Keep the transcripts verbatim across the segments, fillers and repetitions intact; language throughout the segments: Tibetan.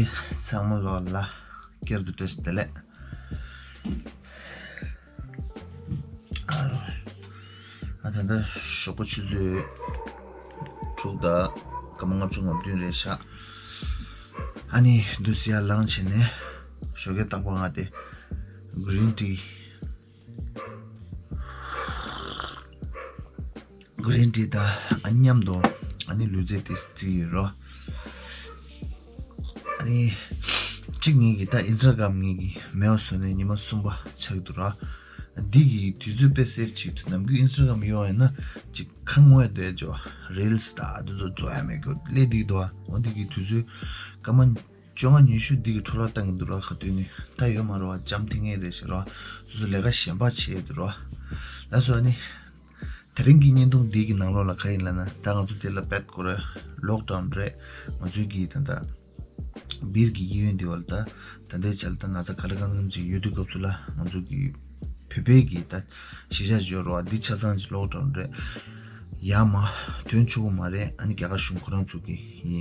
ཚང་མ་ལོག་ལ་བསྐྱར་དུ་བཀྲ་ཤིས་བདེ་ལེགས། ཨ་རོ། ཨ་ད་ལྟ་ཞོགས་པ་ཆུ་ཚོད་དྲུག་དང་སྐར་མ་ལྔ་བཅུ་ང་བདུན་རེད་ཤག་ཨ་ནི་འདུག་སེ་ཡར་ལངས་བྱས་ནས་ཞོགས་ཀས་རྟག་པར་ང་དེ་གྷི་རིན་ཊི། གྷི་རིན་ཊི་དང་ཨ་མཉམ་དུ་ཨ་ནི་ལུས་རྩལ་དེ་རྩེ་ཡོད་རོ། ཨ་ནི་གཅིག་ངེད་ཀྱི་ད་ཨིན་སི་ཊ་གྷ་རམ་ངེད་ཀྱི་མེད་པ་བཟོས་ནས་ཉི་མ་གསུམ་པ་ཆགས་འདུག་ར། འདི་གི་དུས་ཚོད་དཔེ་སེབ་བྱེད་ཐུབ། ནམ་རྒྱུན་ཨིན་སི་ཊ་གྷ་རམ་ཡོད་པ་ཡིན་ན་ཅིག་ཁ་ངོ་ཡ་སྡོད་ཅོ། རིལ་སི་དང་འདི་ཚོ་རྫོགས་ཡ་མེད་རྒྱུ་སླེབས་འདུག་འདུག་ཨ། འོ་འདི་གི་དུས་ཚོད་སྐར་མ་བཅོ་ལྔ་ཉི་ཤུ་འདི་གི་འཕྲོ་བརླག་བཏང་གི་འདུག་ར། ག་དུས་ནས་ད་ཡོད་མ་རེད་བ། འཇམ་ཐིང་ངེ་རེད་ཟེར་ར། སོ་སོ་ལས་ཀ་གཞན་པ་བྱེད་ཡས་འདུག་ར། ལགས་སོ། ཨ་ནི་དེ་རིང་གི་བརྙན་ཐུང་འདི་གི་ནང་ལོགས་ལ་ག་ཡིན་ལབ་ན། ད་ང་ཚོ་འདི་ལ་བེད་ཁོ་ར་ལོག་ཌའུན་རེད། ང་ཚོའི་གི་ད་ལྟ་སྦིར་གྱི་གཡས་གཡོན་འདི་བ་ལ་ད་ད་ལྟའི་ཆར་ལ་ད་ན་ཚ་ག་ལེ་གང་འཚམ་ཅིག་ཡོད་དུས་སྐབས་སུ་ལ་ང་ཚོ་གི་བོད་པའི་གི་ད་གཞིས་ཆགས་འབྱོར་བ་འདི་ཆ་ཚང་ཅིག་ལོག་ཌའུན་རེད། ཡར་མར་ཐོན་ཆོག་གི་མ་རེད། ཨ་ནི་རྒྱ་གར་གཞུང་ཁོ་རང་ཚོ་གི་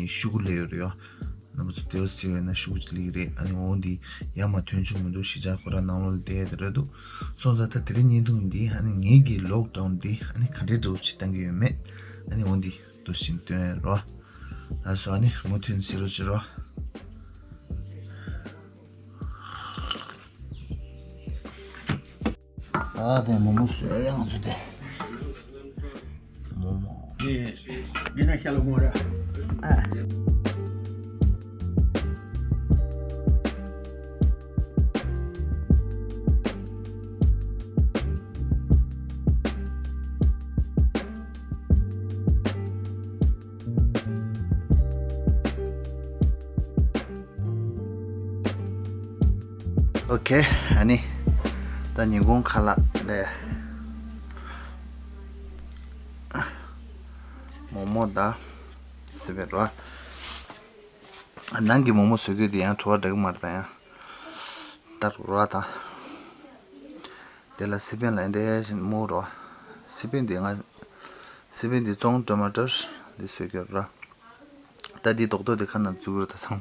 ཤུ་གུ་ལས་ཡོད་རེད་ཡ། རྣམ་པ་ཚོ་དེ་བ་སི་བས་ན་ཤུ་གུ་ཅིག་ལིག་རེད། ཨ་ནི་འོང་འདི་ཡར་མར་ཐོན་ཆོག་མི་འདུག་གཞིས་ཆགས་ཁོ་རང་ནང་ལོགས་ལ་བསྡད་དེ་རེད་འདུག་སོང་ཙང་ད་དེ་རིང་བརྙན་ཐུང་འདི་ཨ་ནི་ངེད་ཀྱི་ལོག་ཌའུན་འདི་ཨ་ནི་ག་འདྲའི་འདྲ་བོ་ཅིག་བཏང་གི་ཡོད་མེད་ཨ་ནི་འོང་འདི་འདུག་བཞིན་སྟོན་རོགས། ལགས་སོ། ཨ་ནི་མུ་མཐུད་གཟིགས་རོགས་བྱེད་རོགས། ཨ་དེ་མོག་མོག་བཟོས་རེད་ང་ཚོ་དེ། མོག་མོག་འདི་ན་ཤ་ལ་མོ་ར། ཨ། ཨོ་ཁེ། ཨ་ནི་ད་ཉིན་གུང་ཁ་ལག་ལས་མོག་མོག་དང་སི་པན་རོ། ནང་གི་མོག་མོག་བཟོ་རྒྱུ་དེ་ཡང་བྲོ་བ་འདྲ་གི་མ་རེད། ད་ཡང་ད་རོ་དང་དེ་ལ་སི་པན་ལ་འདི་བཞིན་མོག་རོ། སི་པན་དེ་ང་སི་པན་དེ་བཙོང་ཊ་མ་ཊར་འདི་བཟོ་རྒྱུ་ར། ད་འདི་རྡོག་རྡོག་དེ་ཁ་ནང་བཙུགས་ར་ད་ཚང་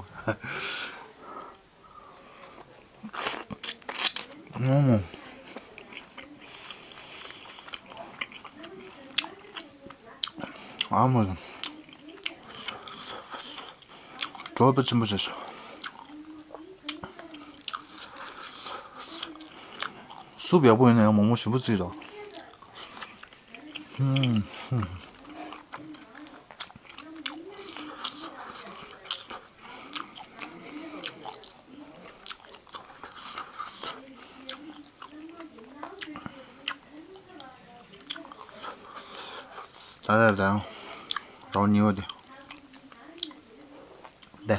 མ། ཨུམ། ཨ་མ། གྲོད་པ་ཆེན་པོ་བྱས་སོང་། སུབ་ཡག་པོ་ཡིན་ན་ཡང་མོག་མོག་ཞིམ་པོ་བརྩིས་དང་། ཨུམ། ད་རེད་དང་རོ་གཉིས་པ་དེ། དེ་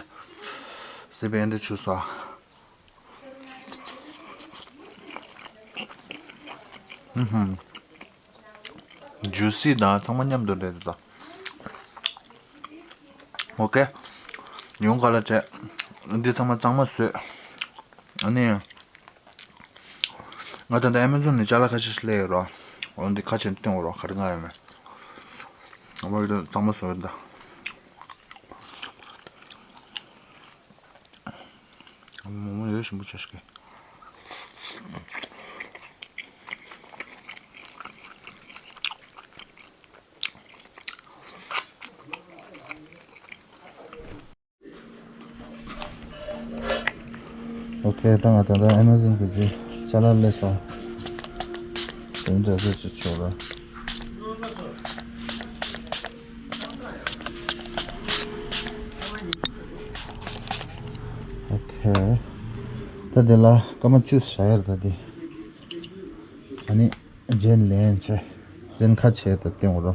སི་པན་འདི་ཆུ་སོ། ཨུ་ཧུམ། ཇུ་སི་དང་ཚང་མ་མཉམ་དུ་རེད་འདུག་ད། ཨོ་ཁེ། ཉུང་ག་ལ་བྱས། འདི་ཚང་མ་གཙང་མ་བཟོས། ཨ་ནི། ང་ད་ལྟ་ཨེ་མ་ཛོན་ནས་ཅ་ལག་ཁ་ཤས་ཤིག་སླེབས་ཡོད་རོ། འོ་འདི་ཁ་ཕྱེ་སྟོན་འོ་རོ་ག་རེ་མངགས་ཡོད་མེད། ཨ་མ་ཡོད་ད་གཙང་མ་བཟོས་ཡོད་ད། མོག་མོག་ཡོད་ཞིམ་པོ་བྱས་ཤིག་གི། ཨོ་ཁེ། ད་ང་ད་ལྟ་ཨེ་མ་ཛོན་གི་ཅི་ཅ་ལག་སླེབས་སོང་། དེ་འདྲ་ཟེར་ཅིག་ཆོག་ར། ཨོ་ཁེ། ད་དེ་ལ་སྐར་མ་བཅུ་བཞག་ཡ་རེད་ད་དེ། ཨ་ནི་རྗེས་ལན་བྱས། རྗེས་ཁ་ཕྱེ་ད་སྟོན་འོ་རོ།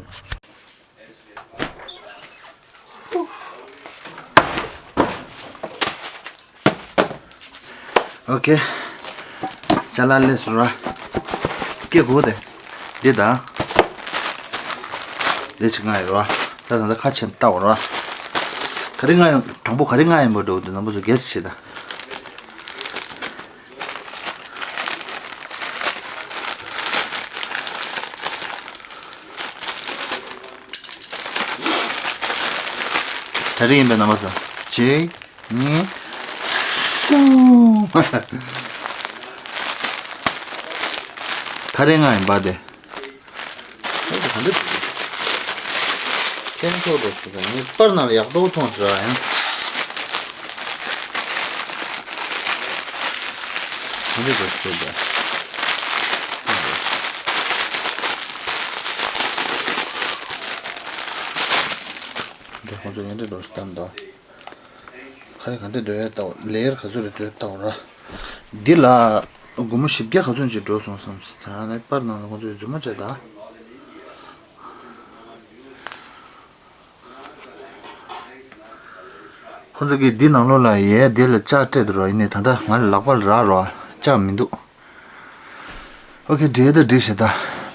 ཨོ་ཁེ། ཅ་ལག་སླེབས་སོང་ར། སྐད་གོ་དེ། འདི་དང་། འདི་ཅིག་མངགས་ཡོད་ར། ད་ད་ལྟ་ཁ་ཕྱེ་ལྟ་འོ་ར། ག་རེ་མངགས་ཡོད། དང་པོ་ག་རེ་མངགས་ཡོད་པ་འགྲོ་འདུག་རྣམ་པ་ཚོ་གེ་སི་བྱེད་ད། ག་རེ་ཡིན་པའི་རྣམ་པ་ཚོ། གཅིག་གཉིས། ཁ་རེ་ང་ཡིན་པ་དེ། ཨེ་ག་འདྲ་ཁྱེད་ཚོ་འགྲོ་ཤི་ག་ངས་པར་ནང་ལ་ཡག་པོ་མཐོང་ཟེར་བ་ཡང་། ག་འདྲ་འགྲོ་ཤི་ག་འདི་ཁོང་ཚོ་ག་འདྲ་འགྲོ་ཤི་གཏམ་དང་། ཁ་ཡ་ག་འདྲ་འགྲོ་ཡ་ལྟ་བ་ལེ་ཡར་ག་ཚོད་རེ་འགྲོ་ཡ་ལྟ་བ་ར། འདི་ལ་སྒོར་མོ་བཞི་བརྒྱ་ག་ཚོད་ཅིག་འགྲོ་སོང་བསམ་ད་ནས་པར་ནང་ལ་ཁོང་ཚོས་རྫུན་མ་བྱས་ད། ཁོ་ཚོ་གིས་འདི་ནང་ལོགས་ལ་ཡས་འདི་ལ་ལྕགས་སྤྲད་དུ་རོ་ཡིན་ནས་ད་ལྟ་ང་ལ་ལག་པ་ལ་རག་རོ་ལྕགས་མི་འདུག་ཨོ་ཁེ་འདྲེ་ད་འགྲིག་ཤེ་ད་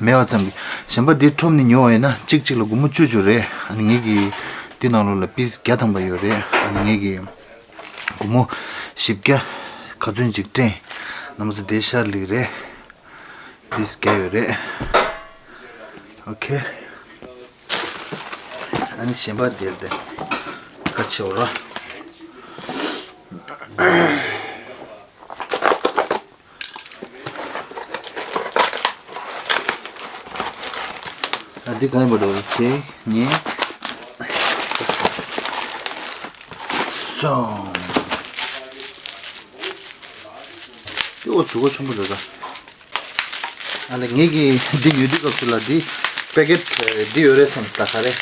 མེད་པ་ཙམ་གྱིས་གཞན་པ་འདི་ཁྲོམ་ནས་ཉོ་བ་ཡིན་ན་གཅིག་གཅིག་ལ་སྒོར་མོ་བཅུ་བཅུ་རེད། ཨ་ནི་ངེད་ཀྱིས་འདི་ནང་ལོགས་ལ་པིས་བརྒྱ་ཐམ་པ་ཡོད་རེད། ཨ་ནི་ངེད་ཀྱིས་སྒོར་མོ་བཞི་བརྒྱ་ག་ཚོད་ཅིག་སྤྲད་ནམ་སོ་དེ་ཤར་ལིག་རེད། པིས་བརྒྱ་ཡོད་རེད། ཨོ་ཁེ། ཨ་ནི་གཞན་པ་དེར་དེ་ཁ་ཆེ་བ་ར། ཨ་འདི་གང་ཡིན་པ་འགྲོ་ཁེ་ཉེ། སོང་། དེ་འོ་ཟུག་གོ་ཆུང་པོ་འགྲོ་ད། ཨ་ལས་ངེད་ཀྱིས་འདི་ཉོ་དུས་སྐབས་སུ་ལ་འདི་པེ་ཀེཊ་འདི་ཡོད་རེད་བསམ་ད་ག་རེ།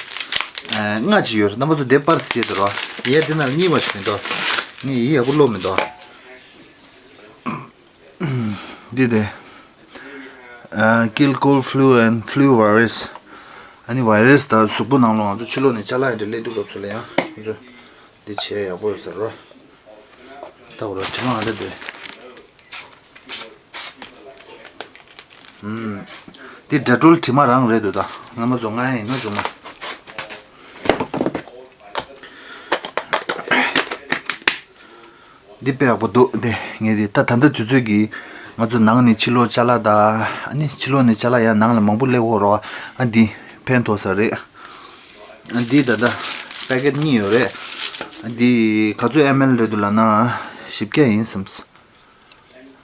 ལྔ་ཅིག་ཡོད་རེད། རྣམ་པ་ཚོ་འདི་པར་བྱེད་དུ་རོ། ཡས་འདི་ན་གཉིས་པ་ཞིག་མི་འདུག་ངས་ཡི་ཡག་པོ་ཀློག་མི་འདུག་འདི་དེ་kill cold flu and flu virus. ཨ་ནི་བྷའི་རེས་དང་གཟུགས་པོ་ནང་ལོགས་ང་ཚོ་ཕྱི་ལོགས་ནས་ཅ་ལག་ཡང་འདྲ་སླེབས་དུས་སྐབས་སུ་ལ་ཡང་ང་ཚོ་འདི་བྱས་ཡག་པོ་ཡོད་ཟེར་རོ། ད་འོ་རོ་དྲི་མ་ང་འདྲ་འདུག་ཨུམ། འདི་དྲ་ཊུལ་དྲི་མ་རང་རེད་འདུག་ད་རྣམ་པ་ཚོ་ང་ཡིན་ན་བཟོ་མ། འདི་དཔེ་ཡག་པོ་འདུག་འདི་ངས་འདི་ད་ད་ལྟ་དུས་ཚོད་ཀྱིས་ང་ཚོ་ནང་ནས་ཕྱི་ལོགས་ཅ་ལག་དང་ཨ་ནི་ཕྱི་ལོགས་ནས་ཅ་ལག་ཡང་ནང་ལ་མང་པོ་སླེབས་ཡོད་རེད་བ། ཨ་འདི་ཕན་ཐོགས་ས་རེད། ཨ་འདི་ད་ལྟ་པེ་ཀེཊ་གཉིས་ཡོད་རེད། ཨ་འདི་ག་ཚོད་ཨེམ་ཨེལ་རེད་འདུག་ལབ་ན་བཞི་བརྒྱ་ཡིན་བསམས།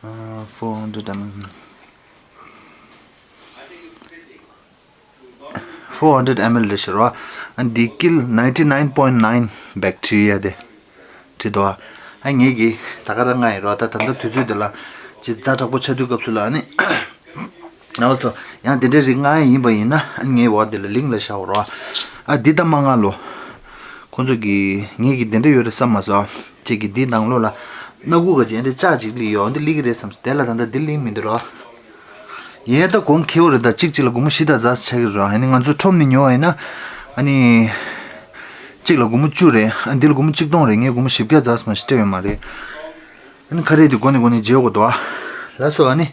ཨ་four hundred ml. Four hundred ml རེད་ཤག་རོ། ཨ་འདི་kill ninety nine point nine bacteria དེ་བྲིས་འདུག་ཨ་ངེད་ཀྱིས་ད་ག་རང་ང་ཡིན་རོ། ད་ད་ལྟ་དུས་ཚོད་འདི་ལ་ཅི་ཛ་དྲག་པོ་ཆགས་དུས་སྐབས་སུ་ལ་ཨ་ནི་ང་ལ་ཚོ་ཡང་དེ་འདྲའི་རིགས་ང་ཡིན་པ་ཡིན་ན་ཨ་ངའི་འོག་འདི་ལ་ལིང་ལ་བཞག་རོ། ཨ་འདི་ད་མ་ང་ལོ། ཁོང་ཚོ་གིས་ངེད་ཀྱིས་དེ་འདྲ་ཡོད་རེད་བསམ་མ་སོང་། ཁྱེད་ཀྱིས་འདི་ནང་ལོགས་ལ་སྣ་ཁུག་ག་ཅིག་འདི་ལྕགས་ཅིག་ལི་ཡོད་འདི་ལི་གི་རེད་བསམ་དེ་ལ་ད་ལྟ་འདི་ལི་མི་འདུག་རོ། ཡིན་ད་གོང་ཁེ་བོ་རེད་ད་གཅིག་གཅིག་ལ་སྒོར་མོ་བཞི་དང་ཙམ་ཆགས་ཀྱི་རོ། ཨ་ནི་ང་ཚོ་ཁྲོམ་ནས་ཉོ་བ་ཡིན་ན་ཨ་ནི་གཅིག་ལ་སྒོར་མོ་བཅུ་རེད། ཨ་འདི་ལ་སྒོར་མོ་གཅིག་སྟོང་རེད། ངས་སྒོར་མོ་བཞི་བརྒྱ་ཙམ་མ་ཞིག་སྤྲད་ཡོད་མ་རེད། ཨ་ནི་ཁ་རས་འདི་སྒོ་ནས་སྒོ་ནས་བརྗེ་དགོས་འདུག་ཨ་ལགས་སོ། ཨ་ནི་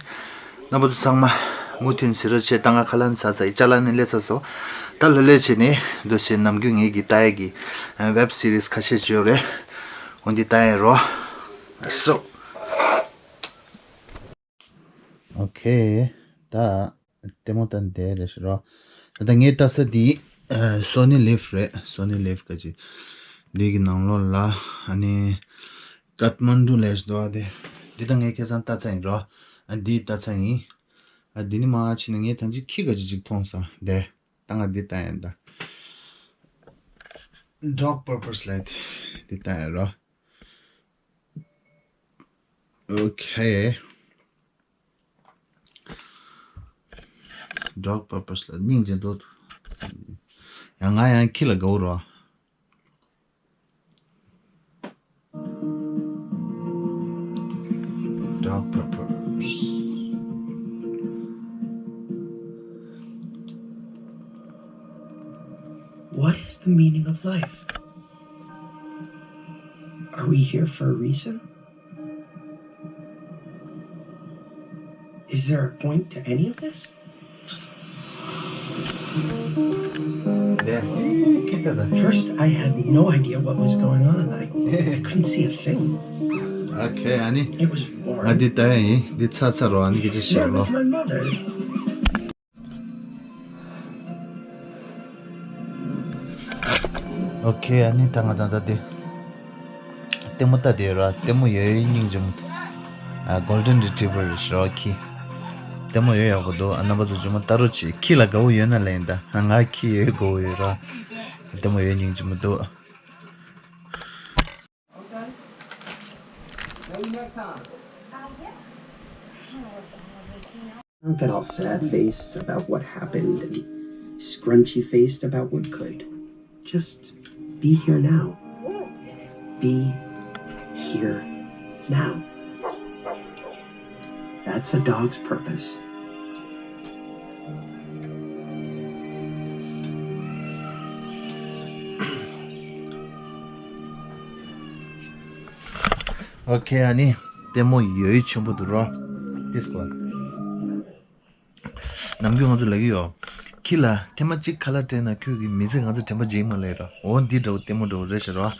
རྣམ་པ་ཚོ་ཚང་མ་མུ་མཐུད་ཟེར་རོགས་བྱེད། ད་ང་ཁ་ལན་ཟ་ཚར་ཡི་ཅ་ལག་ནི་སླེབས་ཚར་སོང་། ད་ལྷོད་ལྷོད་བྱས་ནས་འདུག་བྱས་ནམ་རྒྱུན་ངེད་ཀྱི་ལྟ་ཡས་ཀྱི་ཝེབ་སི་རིས་ཁ་ཤས་བརྗོད་རེད། འོ་འདི་ལྟ་ཡས་རོ། ཨ་སོ། ཨོ་ཁེ། ད་ལྟད་མོ་ལྟ་འདི་རེད་ཤག་རོ། ད་ལྟ་ངས་ལྟ་ས་འདི་སོ་ནི་ལིབ་རེད། སོ་ནི་ལིབ་ག་ཅི། འདི་གི་ནང་ལོགས་ལ་ཨ་ནི་ཀཏ་མན་ཌུ་ལབ་ཡས་འདུག་ཨ་དེ། འདི་ད་ངས་ཁ་སང་ལྟ་ཚར་ཡིན་རོ། ཨ་འདི་ལྟ་ཚར་ཡིན། ཨ་འདི་ནི་མ་ཕྱིན་ན་ངས་ཐམས་ཅད་ཁྱི་ག་ཅི་ཅིག་མཐོང་སོང་དེ། ད་ང་འདི་ལྟ་ཡིན་ད། Dog Purpose ལབ་དེ་འདི་ལྟ་ཡིན་རོ། Okay. Dog Purpose ལ་སྙིང་རྗེ་འདུག་ཡང་ང་ཡང་ཁྱི་ལ་དགའ་བོ་རོ། Dog Purpose. What is the meaning of life? Are we here for a reason? Is there a point to any of this? First, I had no idea what was going on. I, I couldn't see a thing. Okay, ཨ་ནི། It was boring. ང་འདི་ལྟ་ཡིན། འདི་ཚར་ཚར་རོ། ཨ་ནི་སྐད་ཆ་བཤད་རོ། Where was my mother? Okay, ཨ་ནི་ད་ང་ད་ལྟ་དེ་ ལྟད་མོ་ལྟ་བསྡད་ཡོད་ར། ལྟད་མོ་ཡོད་ཡོད་སྙིང་རྗེ་མོ་འདུག་ཨ། Golden Retriever རེད་ཤག་ཁྱི། ལྟད་མོ་ཡོད་ཡག་པོ་འདུག་ཨ། རྣམ་པ་ཚོ་རྗེས་མ་ལྟ་རོགས་བྱེད། ཁྱི་ལ་དགའ་བོ་ཡོད་ན་ལེན་ད། ང་ཁྱི་ཡོད་དགའ་བོ་ཡོད་ར། ལྟད་མོ་ཡོད་སྙིང་རྗེ་མོ་འདུག Don't get all sad faced about what happened and scrunchy faced about what could. Just be here now. Be here now. That's a dog's purpose. Okay, ཨ་ནི་ལྟད་མོ་ཡོད་ཆེན་པོ་འདུག་ར། This one. ནམ་རྒྱུན་ང་ཚོ་ལབ་ཀྱི་ཡོད། ཁྱི་ལ་ཐེངས་མ་གཅིག་ཁ་ལག་སྤྲད་ན་ཁྱོད་ཀྱི་མི་ཚེ་ང་ཚོ་དྲན་པ་བརྗེད་མ་ལེ་ར། འོ་འདི་འདྲ་བོ་ལྟད་མོ་འདྲ་བོ་རེད་ཤག་ར།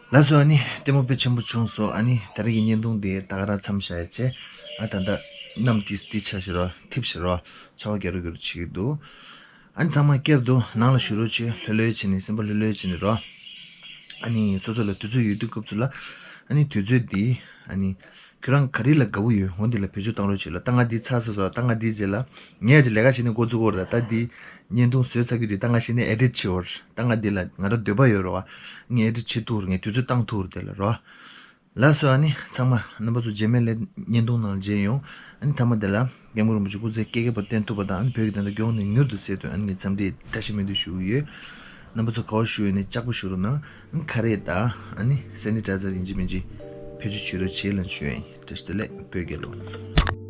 ལགས་སོ། ཨ་ནི་ལྟད་མོ་དཔེ་ཆེན་པོ་བྱུང་སོང་། ཨ་ནི་ད་རེས་ཀྱི་བརྙན་ཐུང་འདི་ད་ག་རང་མཚམས་བཞག་ཡ་བྱས། ཨ་ད་ལྟ་གནམ་ཏིས་ཏིས་ཆགས་ཤག་ར། འཐིབས་ཤག་ར། ཆར་པ་རྒྱག་རོགས་རྒྱག་རོགས་བྱེད་ཀྱི་འདུག་ཨ་ནི་ཚང་མ་སྐྱར་དུ་ནང་ལ་བཞུགས་རོགས་བྱེད། ལྷོད་ལྷོད་བྱས་ནས་སེམས་པ་ལྷོད་ལྷོད་བྱས་ནས་རོ། ཨ་ནི་སོ་སོ་ལ་དུས་ཚོད་ཡོད་དུས་སྐབས་སུ་ལ་ཨ་ནི་དུས་ཚོད་འདི་ཨ་ནི་ཁྱོད་རང་ག་རེ་ལ་དགའ་བོ་ཡོད། འོ་འདི་ལ་བེད་སྤྱོད་བཏང་རོགས་བྱེད་ལ། ད་ང་འདི་ཚར་སོང་ཟེར་བ། ད་ང་འདི་རྗེས་ལ་ངས་ཀྱི་ལས་ཀ་བྱས་ནས་འགོ་བཙུགས་འོར། ད་ད་འདི་བརྙན་ཐུང་བཟོས་ཚར་རྒྱུ་དེ་ད་ང་གཞི་ནས་ཨེ་ཌིཊ་བྱེད་འོར། ད་ང་འདི་ལ་ང་རང་འདོད་པ་ཡོད་རོ་བ། ངས་ཨེ་ཌིཊ་བྱེད་ཐུབ་རོ། ངས་དུས་ཚོད་བཏང་ཐུབ་རོ་དེ་ལ་རོ། ལགས་སོ། ཨ་ནི་ཚང་མ་རྣམ་པ་ཚོ་རྗེས་མའི་ལས་བརྙན་ཐུང་ནང་མཇལ་ཡོང་། ཨ་ནི་མཐའ་མ་དེ་ལ་སྐྱབས་མགོན་རིན་པོ་ཆེ་སྐུ་ཚེ་བསྐལ་བརྒྱ་བར་བརྟན་ཐུབ་པ་དང་། ཨ་ནི་བོད་ཀྱི་བདེན་མཐའ་མགྱོགས་ནས་མྱུར་དུ་གསལ་དོན། ཨ་ནི་ངས་འཚམས་འདྲི་བཀྲ་ཤིས་སྨོན་འདུན་ཞུ་གི་ཡོད། རྣམ་པ་ཚོ་ག་པར་བཞུགས་ཡོད་ནས་ལྕགས་པོ་བཞུགས་རོགས་གནང་། ཨ་ནི་ཁ་རས་དང་ཨ་ནི་སེ་ནི་ཊའི་ཛར་ཡིན་གཅིག་མིན་གཅིག་བེད་སྤྱོད་བྱེད་རོགས་བྱེད་ལབ་ཞུ་ཡ་ཡིན། བཀྲ་ཤིས་བདེ་ལེགས། བོད་རྒྱལ་ལོ།